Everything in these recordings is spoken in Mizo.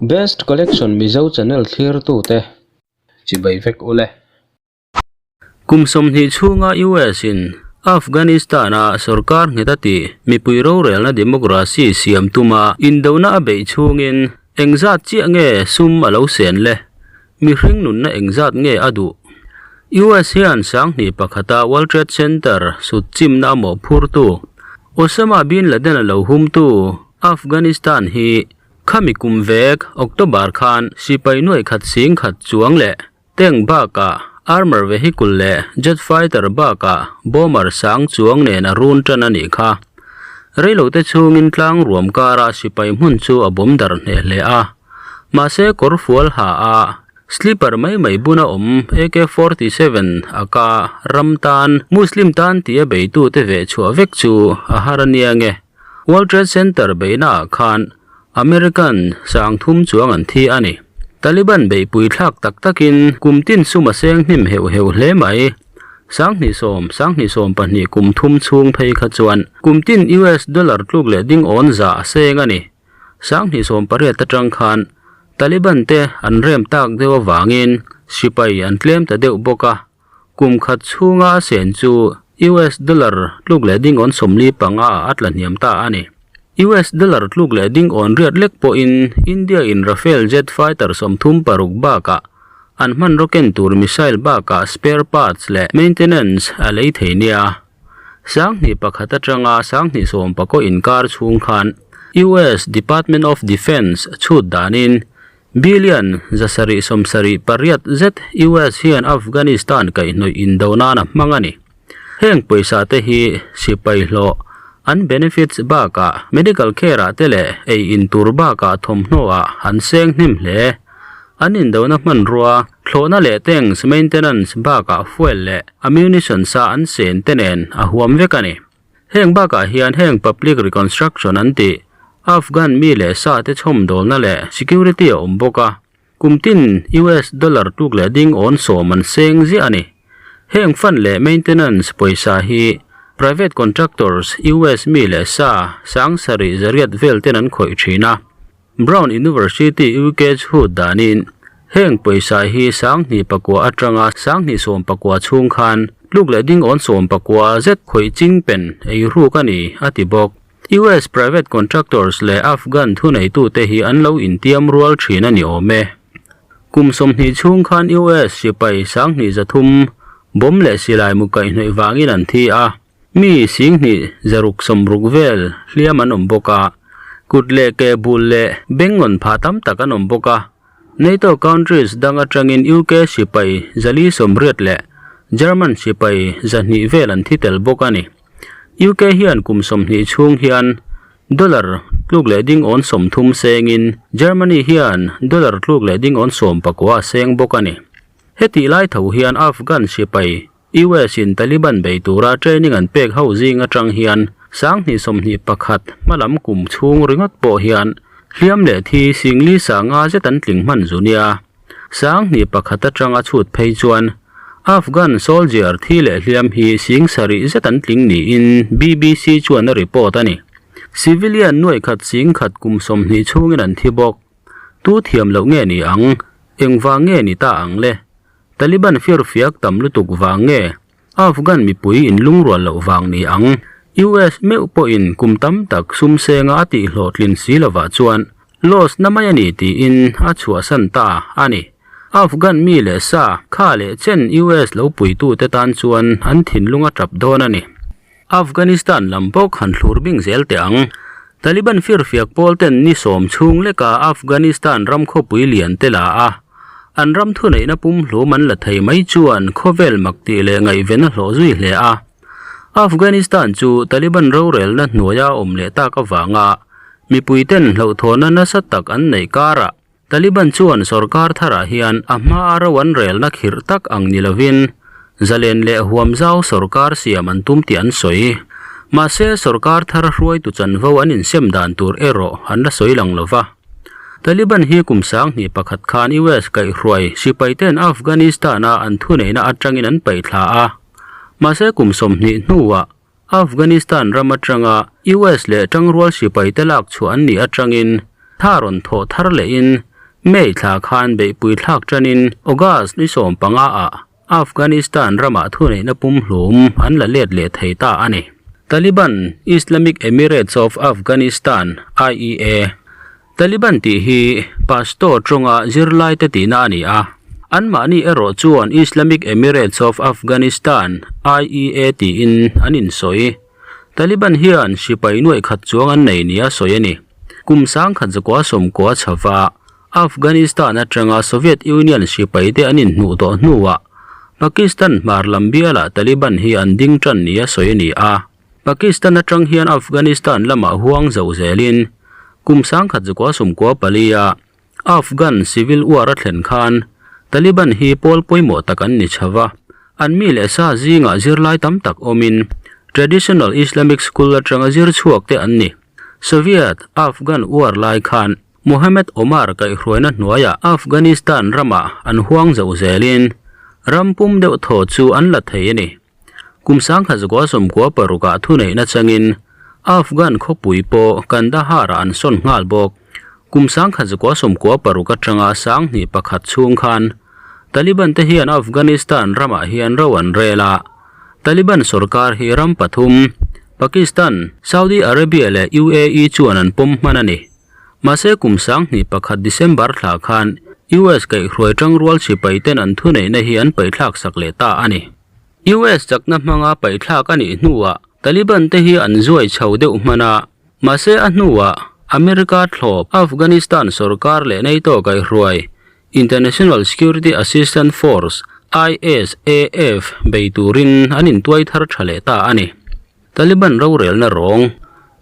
Best Collection Mizo channel thlirtute chibai vek ule. Kum 20 chhunga US in Afghanistan a sorkar nghet a tih mipui rorelna democracy siam tuma indona a beih chhungin engzat chiah nge sum a lo sen le? Mihring nunna engzat nge a duh? US hian 2001 a World Trade Center sut chimna a mawhphurtu Osama bin Laden a lo humtu Afghanistan hi khami kum vek October khan sipai nuai khat sing khat chuang leh tank bakah armour vehicle leh jet fighter bakah bomber sang chuang nen a run tan a nih kha. Reilote chhungin tlang ruam kara sipai hmun chu a bawm dar hneh hle a. Mahse kawr fual ha a slipper mai mai buna awm AK-47 a ka ram tan Muslim tan tia beitute veh chhuah vek chu a har a nia nge. World Trade Center beihna ah khan American 3000 chuang an thi a ni. Taliban beihpui thlak tak takin kum tin sum a seng hnim heuh heuh hle mai. 2010, 2012 kum thum chhung phei kha chuan kum tin US dollar tluk leh ding awn za a seng a ni. 2018 atang khan Taliban te an rem tak deuh avangin sipai an tlem ta deuh bawk a. Kum khat chhunga a sen chu US dollar tluk leh ding awn 45 ah a tla hniam ta a ni. US dollar tluk leh ding awn riat lek pawhin India in Rafale jet fighter 36 bakah an hmanraw ken tur missile bakah spare parts leh maintenance a lei thei nia. 2001 atanga 2019 inkar chhung khan US Department of Defense chhut danin billion 778 zet US hian Afghanistan kaihhnawih indo nan a hmang a ni. Heng pawisa te hi sipai hlawh an benefits bakah medical care ah te leh ei in tur bakah thawmhnaw ah an seng hnem hle. An indona hmanrua thlawhna leh tanks maintenance bakah fuel leh ammunition sa an sen te nen a huam vek a ni. Heng bakah hian heng public reconstruction an tih Afghan mi leh sa te chhawm dawlna leh security a awm bawk a. Kum tin US dollar tluk leh ding awn sawm an seng ziah a ni. Heng fund leh maintenance pawisa hi private contractors US mi leh sa 7800 vel ten an khawih thin a. Brown University UK chhut danin heng pawisa hi 2009 atanga 2019 chhung khan tluk leh ding awn 19 zet khawih ching pen ei ruk a ni a ti bawk. US private contractors leh Afghan thuneitute hi an lo intiam rual thin a ni awm e. Kum 20 chhung khan US sipai 2300 bomb leh silai mu kaihhnawih wangin an thi a. Mi 2600 vel hliam an awm bawk a. Kut leh ke bul leh bengngawn pha tam tak an awm bawk a. NATO countries dang atangin UK sipai 480 leh German sipai 200 vel an thi tel bawk a ni. UK hian kum 20 chhung hian dollar tluk leh ding awn 30 sengin Germany hian dollar tluk leh ding awn 19 seng bawk a ni. Heti lai tho hian Afghan sipai US in Taliban bei tura training an pek ho zing atang hian 2021 hmalam kum chhung ringawt pawh hian hliam leh thi singli sanga zet an tling hman zunia. 2001 atanga chhut phei chuan Afghan soldier thi leh hliam hi 7,000 zet an tling niin BBC chuan a report a ni. Civilian nuai khat sing khat kum 20 chhungin an thi bawk. Tu thiam lo nge ni ang, engwa nge ni ta ang le. Taliban fir fiak tam lutuk wang nge Afghan mipui in lungrual lo wang ni ang. US meu pawh in kum tam tak sum senga a tih hlawhtlin si lova chuan loss na mai ani tiin a chhuah san ta a ni. Afghan mi leh sa kha leh chen US lo puitu te tan chuan an thinlung a tap dawn a ni. Afghanistan lam bawk han thlur bing zel te ang. Taliban fir fiak pawl ten ni sawm chhung leka Afghanistan ram khawpui lian te la a. An ram thuneihna pum hlum an la thei mai chuan khawvel mak tih leh ngaihven a hlawh zui hle a. Afghanistan chu Taliban rorelna hnuaia awm leh tak awanga mipui ten hlauhthawhna nasa tak an neih karah Taliban chuan sarkar tharah hian a hma a ro an relna khirh tak ang ni lovin zalen leh huam zau sarkar siam an tum tih an sawi. Mahse sarkar thar hruaitu chanvo an insem dan tur erawh an la sawi lang lova. Taliban hi kum 2001 khan US kaihhruai sipai ten Afghanistan a an thuneihna atangin an paihthla a. Mahse kum 20 hnuah Afghanistan ram atanga US leh tangrual sipai te lak chhuah an ni atangin tharon thaw thar leh in. May thla khan beihpui thlak tanin August ni 15 ah Afghanistan ramah thuneihna pumhlum an la let leh thei ta a ni. Taliban, Islamic Emirates of Afghanistan, IEA, Taliban tih hi Pashto tawnga zirlaite tihna a ni a, anmahni erawh chuan Islamic Emirates of Afghanistan, IEA, tiin an insawi. Taliban hian sipai nuaih khat chuang an nei nia sawi a ni. Kum 1990 chhova Afghanistan atanga Soviet Union sipaite an inhnuh tawh hnuah Pakistan hmar lam bialah Taliban hi an ding tan nia sawi a ni a. Pakistan atang hian Afghanistan lamah huang zo zelin kum 1994 a Afghan civil war a thlen khan Taliban hi pawl pawimawh tak an ni chho va, an mi leh sa zingah zirlai tam tak awmin traditional Islamic school atanga zir chhuak te an ni. Soviet Afghan war lai khan Mohammed Omar kaihhruaina hnuaiah Afghanistan ramah an huang zo zelin ram pum deuh thaw chu an la thei a ni. Kum 1996 ah thuneihna changin Afghan khawpui pawh Kandahar ah an sawn nghal bawk. Kum 1996 atanga 2001 chhung khan Taliban te hian Afghanistan ramah hian ro an rel a. Taliban sorkar hi ram pathum, Pakistan, Saudi Arabia leh UAE chuan an pawm hman a ni. Mahse kum 2001 December thla khan US kaihhruai tangrual sipai ten an thuneihna hi an paihthlak sak leh ta a ni. US chakna hmanga paihthlak a nih hnuah Taliban te hi an zuai chho deuh hman a, mahse a hnuah America thlawp Afghanistan sorkar leh NATO kaihhruai International Security Assistance Force, ISAF, bei turin an intuai thar tha leh ta a ni. Taliban rorelna rawng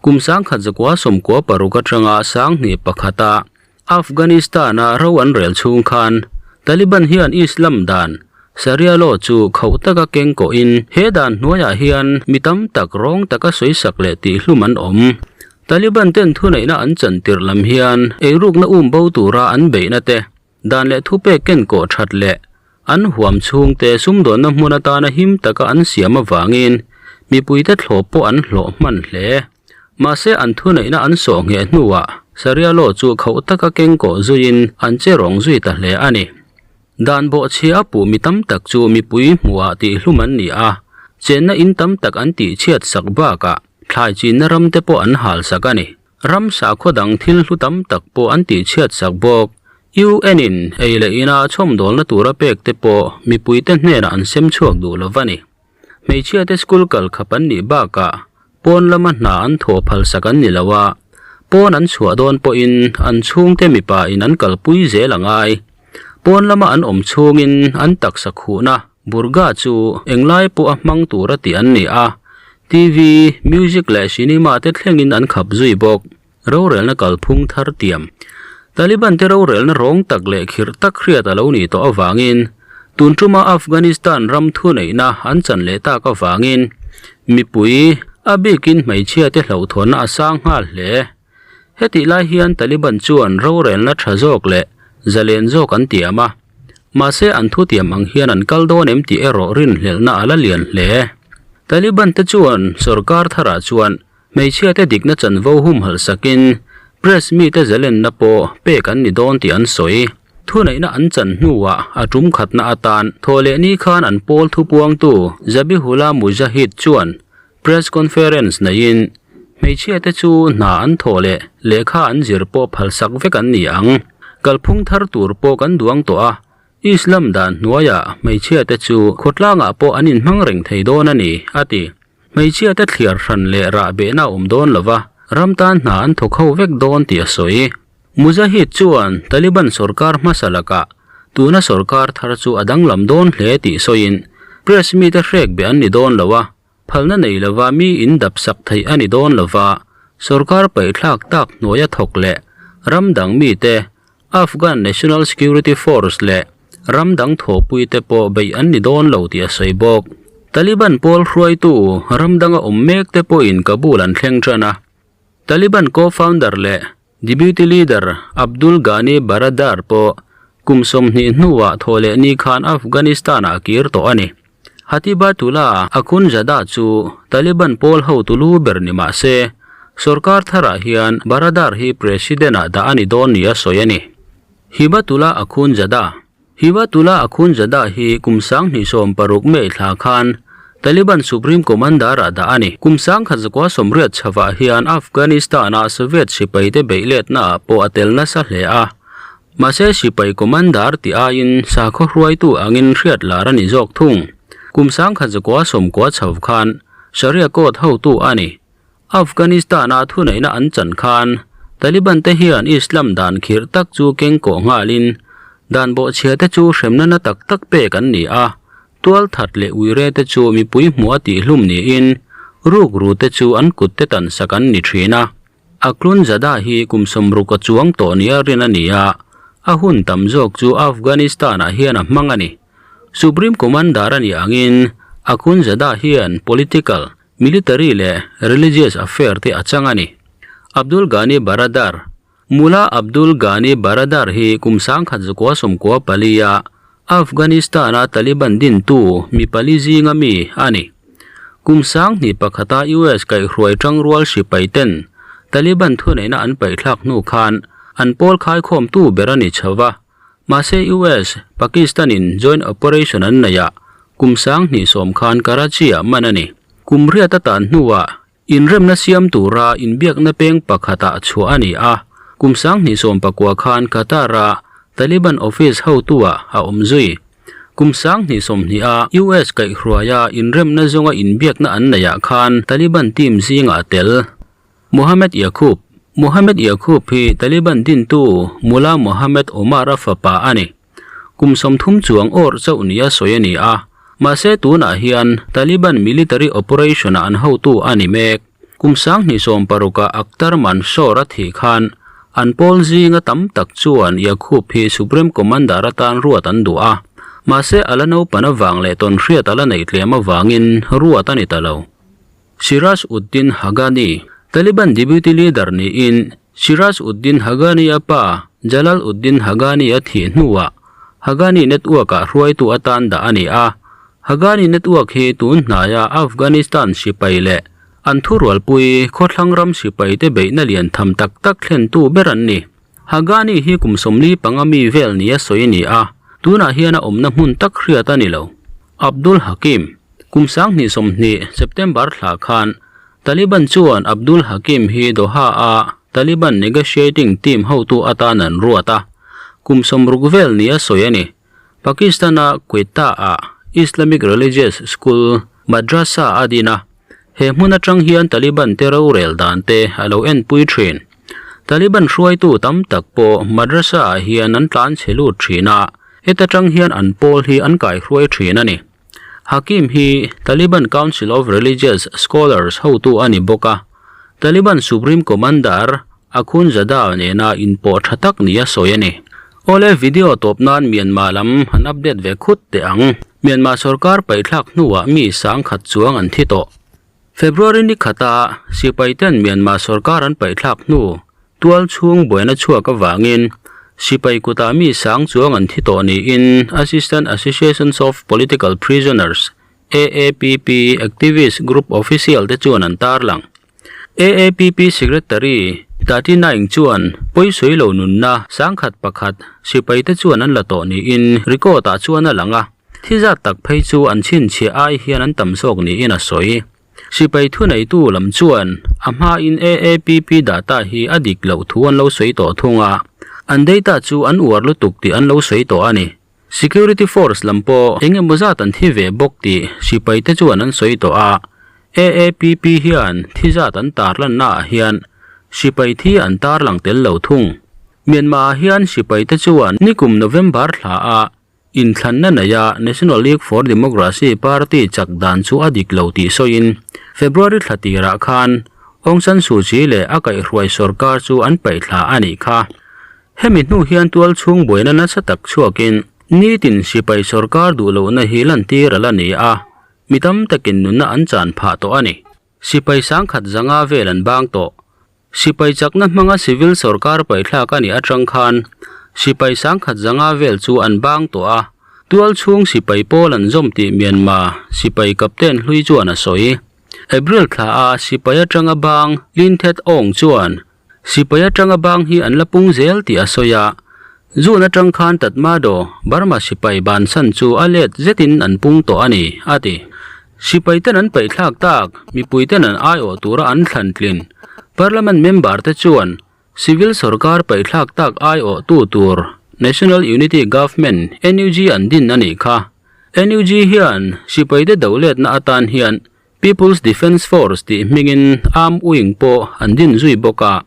kum 1996 atanga 2001 a Afghanistan-a ro an rel chhung khan Taliban hian Islam dan, Sharia law, chu khauh taka keng kawhin he dan hnuaiah hian mi tam tak rawng taka sawisak leh tihhlum an awm. Taliban ten thuneihna an chan tirh lam hian eirukna um bo tura an beihna te, dan leh thupek ken kawh that leh an huam chhungte sumdawnna hmun atana him taka an siam avangin mipuite thlawp pawh an hlawh hman hle. Mahse an thuneihna an sawh ngheh hnuah Sharia law chu khauh taka keng kawh zuiin an che rawng zui ta hle a ni. Dan bawhchhia a puh mi tam tak chu mipui hmuhah tihhlum an ni a, chenna in tam tak an tihchhiat sak bakah thlai chinna ram te pawh an hal sak a ni. Ram sakhaw dang thil hlu tam tak pawh an tihchhiat sak bawk. UN in ei leh ina chhawmdawlna tura pek te pawh mipuite hnenah an sem chhuak duh lo va ni. Hmeichhia te school kal khap an nih bakah pawn lama hna an thawh phal sak an ni lo a, pawn an chhuah dawn pawhin an chhungte mipa in an kalpui zel a ngai. Pawn lama an awm chhungin an taksa khuhna burga chu englai pawh a hmang tura tih an ni a, TV, music leh cinema te thlengin an khap zui bawk. Rorelna kalphung thar tiam. Taliban te rorelna rawng tak leh khirh tak hriat a lo nih tawh avangin tun tuma Afghanistan ram thuneihna an chan leh tak avangin mipui a bikin hmeichhia te hlauhthawnna a sang nghal hle. Hetih lai hian Taliban chuan rorelna tha zawk leh zalen zawk an tiam a, mahse an thutiam ang hian an kal dawn em tih erawh rinhlelhna a la lian hle. Taliban te chuan sorkar tharah chuan Hmeichhia te dikna chanvo humhalh sakin press mite zalenna pawh pek an ni dawn tih an sawi. Thuneihna an chan hnuah a tum khatna atan thaw leh ni khan an pawl thupuangtu Zabihullah Mujahid chuan press conference neiin hmeichhia te chu hna an thawh leh lehkha an zir pawh phalsak vek an ni ang. Kalphung thar tur pawh kan duang tawh a, Islam dan hnuaiah hmeichhia te chu khawtlangah pawh an inhmang reng thei dawn a ni, a ti. Hmeichhia te thliar hran leh rah behna a awm dawn lo va, ram tan hna an thawk ho vek dawn tih a sawi. Mujahid chuan Taliban sorkar hmasa lakah tuna sorkar thar chu a danglam dawn hle tih sawiin, Press mite hrek beh an ni dawn lo a, phalna nei lova mi in dap sak theih a ni dawn lo va, sorkar paihthlak tak hnuaia thawk leh ram dang mite Afghan National Security Force leh ram dang thawhpuite pawh beih an ni dawn lo tih a sawi bawk. Taliban pawl hruaitu ram danga awm mek te pawhin Kabul an thleng tan a. Taliban co-founder leh deputy leader Abdul Ghani Baradar pawh kum 20 hnuah thawh leh ni khan Afghanistan-ah a kir tawh a ni. Hatibatullah Akhundzada chu Taliban pawl hotu lu ber ni mah se, sorkar tharah hian Baradar hi president-ah dah a ni dawn nia sawi a ni. Hibatullah Akhundzada Hibatullah Akhundzada hi kum 2016 May thla khan Taliban Supreme Commander-ah dah a ni. Kum 1980 chhovah hian Afghanistan-a Soviet sipaite beih letnaah pawh a tel nasa hle a. Mahse sipai commander tih aiin sakhaw hruaitu angin hriat lar a ni zawk thung. Kum 1990 chho khan Sharia Code hotu a ni. Afghanistan-a thuneihna an chan khan Taliban te hian Islam dan khirh tak chu keng kawh nghalin dan bawhchhia te chu hremna na tak tak pek an ni a, tual that leh uire te chu mipui hmuh a tihhlum niin rukru te chu an kut te tan sak an ni thin a. Aklunzada hi kum 60 a chuang tawh nia rin a ni a, a hun tam zawk chu Afghanistan-ah hian a hmang a ni. Supreme Commander a nih angin Akhundzada hian political, Military leh religious affair te a chang a ni. Abdul Ghani Baradar Mullah Abdul Ghani Baradar hi kum 1994 a Afghanistan-a Taliban dintu mi pali zinga mi a ni. Kum 2001 a US kaihhruai tangrual sipai ten Taliban thuneihna an paihthlak hnu khan an pawl khaikhawmtu ber a ni chho va. Mahse US, Pakistan in joint operation an neih ah kum 2010 khan Karachi ah man a ni. Kum riat a tan hnuah inremna siam tura inbiakna peng pakhat ah chhuah a ni a, kum 2019 khan Qatar a Taliban office hotu ah a awm zui. Kum 2020 a US kaihhruaia inremna zawnga inbiakna an neih ah khan Taliban team zingah a tel. Mohammed Yaqub Mohammed Yaqub hi Taliban dintu Mullah Mohammed Omar-a fapa a ni. Kum 30 chuang awrh chauh nia sawi a ni a, mahse tunah hian Taliban military operation-ah an hotu a ni mek. Kum 2016-ah Akhtar Mansour a thih khan an pawl zinga tam tak chuan Yaqub hi Supreme Commander atan ruat an duh a, mahse a la naupan avang leh tawnhriat a la neih tlem avangin ruat a ni ta lo. Siraj Uddin Haghani, Taliban deputy leader niin Siraj Uddin Haghani-a pa Jalal Uddin Haghani a thih hnuah Haghani network-ah hruaitu atan dah a ni a. Haghani network hi tun hnaia Afghanistan sipai leh an thurualpui khawthlang ram sipaite beihna lian tham tak tak thlentu ber an ni. Haghani hi kum 45 mi vel nia sawi a ni a, tunah hian a awmna hmun tak hriat a ni lo. Abdul Hakim. Kum 2020 September thla khan Taliban chuan Abdul Hakim hi Doha-a Taliban negotiating team hotu atan an ruat a, kum 60 vel nia sawi a ni. Pakistan-a Quetta-ah Islamic Religious School, Madrasa, a din a, he hmun atang hian Taliban te rorel dan te a lo enpui thin. Taliban hruaitu tam tak pawh madrasa-ah hian an tlan chhe lut thin a, heta tang hian an pawl hi an kaihruai thin a ni. Hakim hi Taliban Council of Religious Scholars hotu a ni bawk a, Taliban Supreme Commander Akhundzada nena inpawh tha tak nia sawi a ni. Awle video tawp nan Myanmar lam han update ve khut teh ang. Myanmar sorkar paihthlak hnuah mi 10,000 chuang an thi tawh. February ni khata sipai ten Myanmar sorkar an paihthlak hnu tual chhung buaina chhuak avangin sipai kutah mi sang chuang an thi tawh niin Assistant Associations of Political Prisoners, AAPP, activist group official te chuan an tarlang. AAPP Secretary Tati Naing chuan pawisawi lo nunna 1001 sipai te chuan an la tawh niin record ah chuan a lang a. Thi zat tak phei chu an chhinchhiah ai hian an tam zawk niin a sawi. Sipai thuneitu lam chuan a hmain AAPP data hi a dik loh thu an lo sawi tawh thung a, an data chu an uar lutuk tih an lo sawi tawh a ni. Security force lam pawh eng emaw zat an thi ve bawk tih sipai te chuan an sawi tawh a, AAPP hian thi zat an tarlannaah hian sipai thi an tarlang tel lo thung. Myanmar ah hian sipai te chuan nikum November thla ah Inthlanna neia National League for Democracy party chak dan chu a dik lo tih sawiin February thla tirah khan Aung San Suu Kyi leh a kaihhruai sorkar chu an paihthla a nih kha. Hemi hnu hian tual chhung buaina nasa tak chhuakin nitin sipai sorkar duh lohna hi lantir a la ni a, mi tam takin nunna an chan phah tawh a ni. Sipai 1500 vel an bang tawh. Sipai chakna hmanga civil sorkar paihthlak a nih atang khan sipai 1500 vel chu an bang tawh a, tual chhung sipai pawl an zawm tih Myanmar sipai captain hlui chuan a sawi. April thla a sipai atanga bang Lin Thet Aung chuan sipai atanga bang hi an la pung zel tih a sawi a. June atang khan Tatmadaw, Burma sipai bansan chu a let zetin an pung tawh a ni, a ti. Sipai ten an paihthlak tak, mipui ten an aiawh tura an thlan tlin. Parliament member te chuan Civil sorkar paihthlak tak aiawhtu tur National Unity Government, NUG, an din a nih kha. NUG hian sipai te do letna atan hian People's Defence Force tih hmingin Armed Wing pawh an din zui bawk a.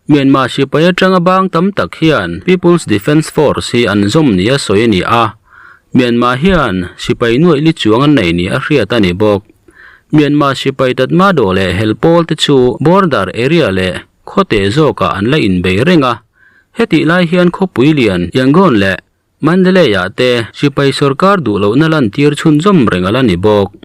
Myanmar sipai atanga bang tam tak hian People's Defence Force hi an zawm nia sawi a ni a. Myanmar hian sipai nuaih li chuang an nei nia hriat a ni bawk. Myanmar sipai Tatmadaw leh Helpawl te chu border area leh khawte zawkah an la inbei reng a. Hetih lai hian khawpui lian Yangon leh Mandalay-ah te sipai sorkar duh lohna lantir chhunzawm reng a la ni bawk.